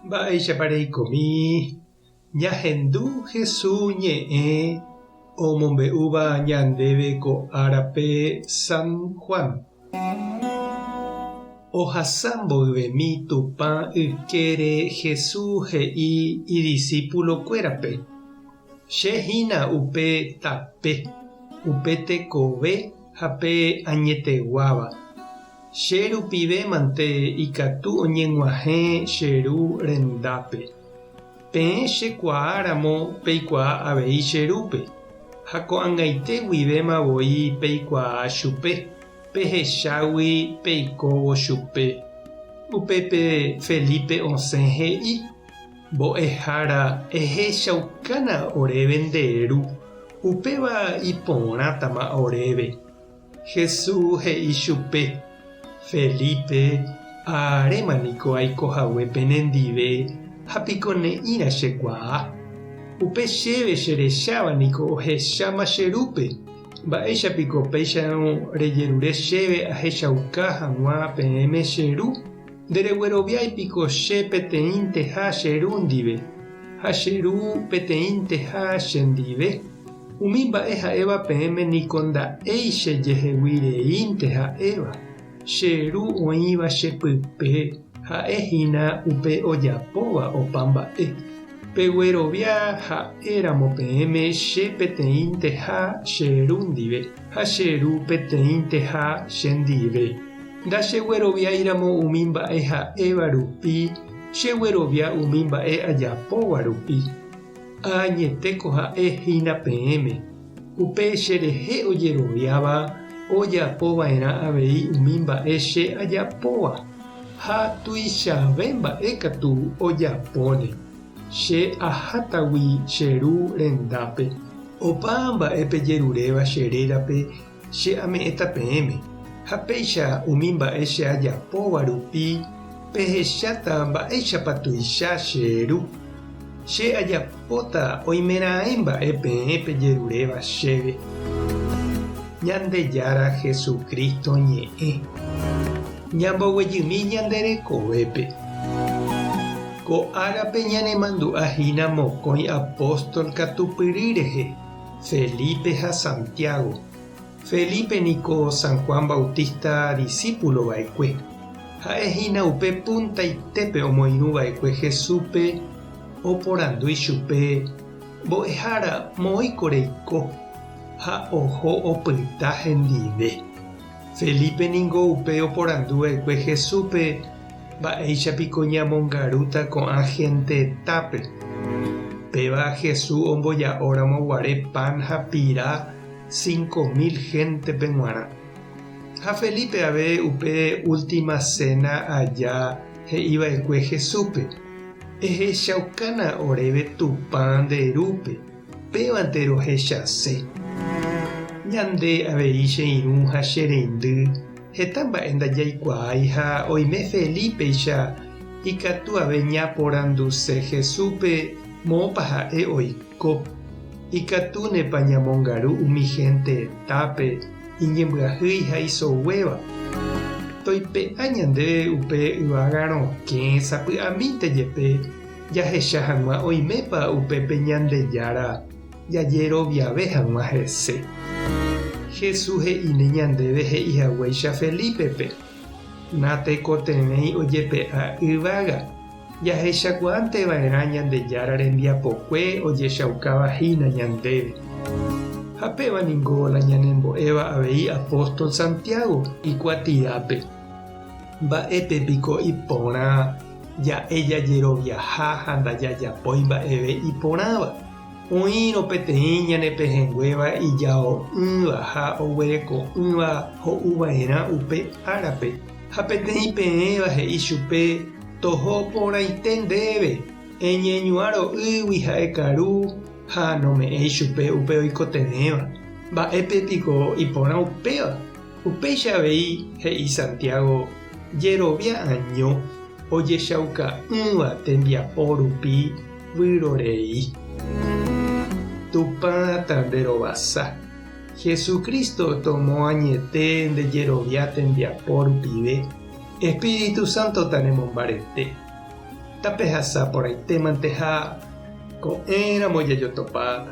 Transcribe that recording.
Mba'éichapa reikomi ñahendu Hesu ñe'ẽ omombe'úva ñandéve ko árape San Juan. Ohasa mboyvemi Tupã ykére Hesu he'i idisípulokuérape, Che hína upe tape, upe tekove ha pe añeteguáva. Che rupive mante ikatu oñeg̃uahẽ che Ru rendápe. Peẽ che kuaa ramo peikuaa avei che Rúpe, ha ko'ag̃aite guivéma voi peikuaa chupe, pehechágui peikóvo chupe. Upépe Felipe osẽ he'i, Mbo'ehára, ehechaukána oréve nde Ru, upéva iporãtama oréve. Jesús he'i chupe, Felipe, aréma niko aiko hague penendive ha piko ne'ĩra chekuaa. Upe chéve cherecháva niko ohecháma che Rúpe. Mba'éicha piko péicharõ rejerure chéve ahechauka hag̃ua peẽme che Ru? Nderegueroviái piko che peteĩnteha che Ru ndive, ha che Ru peteĩnteha chendive? Umi mba'e ha'éva peẽme niko nda'éi che jehegui reínte ha'éva, che Ru oĩva che pype ha'e hína upe ojapóva opa mba'e. Peguerovia ha'e ramo peẽme che peteĩnteha che Ru ndive, ha che Ru peteĩnteha che ndive. Ndachegueroviái ramo umi mba'e ha'éva rupi, cheguerovia umi mba'e ajapóva rupi. Añetéko ha'e hína peẽme, upe che rehe ojeroviáva ojapo va'erã avei umi mba'e che ajapóva, ha tuichave mba'e katu ojapóne, che ahátagui che Ru rendápe. Opa mba'e pejeruréva che rérape che ame'ẽta peẽme, ha péicha umi mba'e che ajapóva rupi pehecháta mba'éichapa tuicha che Ru. Che ajapóta oimeraẽ mba'e peẽ pejeruréva chéve. Ñandejára Jesucristo ñe'ẽ. Ñamboguejymi ñande rekovépe. Ko árape ñanemandu'a hína mokõi apóstol katupyry rehe. Felipe ha Santiago. Felipe niko San Juan Bautista disípulo va'ekue. Ha'e hína upe puntaitépe omoirũ va'ekue Jesúspe oporandu ichupe, Mbo'ehára, moõiko reiko? Ha oho opyta hendive. Felipe ningo upe oporandu va'ekue Jesúspe, Mba'éicha piko ñamongarúta ko'ã gentetápe? Péva Jesús omboja'óramo guare pan ha pira 5000 héntepe g̃uarã. Ha Felipe ave upe última séna aja he'iva'ekue Jesúspe, Ehechaukána oréve Tupã nde Rúpe, pévante rohechase. Ñande avei che irũ ha che reindy Heta mba'e ndajaikuaái ha oime Felípeicha ikatu ave ñaporanduse Jesúspe moõpa ha'e oiko. Ikatúnepa ñamongaru umi hénte hetápe iñembyahýi ha isoguéva? Toipe'a ñandéve upe yvága rokẽ sapy'amínte jepe jahecha hag̃ua oimépa upépe Ñandejára jajeroviave hag̃ua hese. Jesús he'íne ñandéve he'i haguéicha Felípepe, Natekotevẽi ojepe'a yvága, jahechakuaánte va'erã Ñandejára rembiapokue ojechaukáva hína ñandéve. Ha péva ningo la ñanembo'éva avei apóstol Santiago ikuatiápe. Mba'épe piko iporã ja'e jajeroviaha ha ndajajapói mba'eve iporãva? Oĩrõ peteĩ ñane pehẽnguéva ijao'ỹva ha oguereko'ỹva ho'uva'erã upe árape, ha peteĩ peẽva he'i chupe, Toho porãite ndéve, eñeñuã ro'ýgui ha ekaru, ha nome'ẽi chupe upe oikotevẽva. Mba'épe piko iporã upéva? Upéicha avei he'i Santiago, jerovia año ojechauka'ỹva tembiapo rupi vyrorei. Tupã tanderovasa. Jesucristo tomoañete nde jerovia tembiapo rupive, Espíritu Santo tanemombarete. Tapehasa porãitémante ha ko'ẽramo jajotopáta.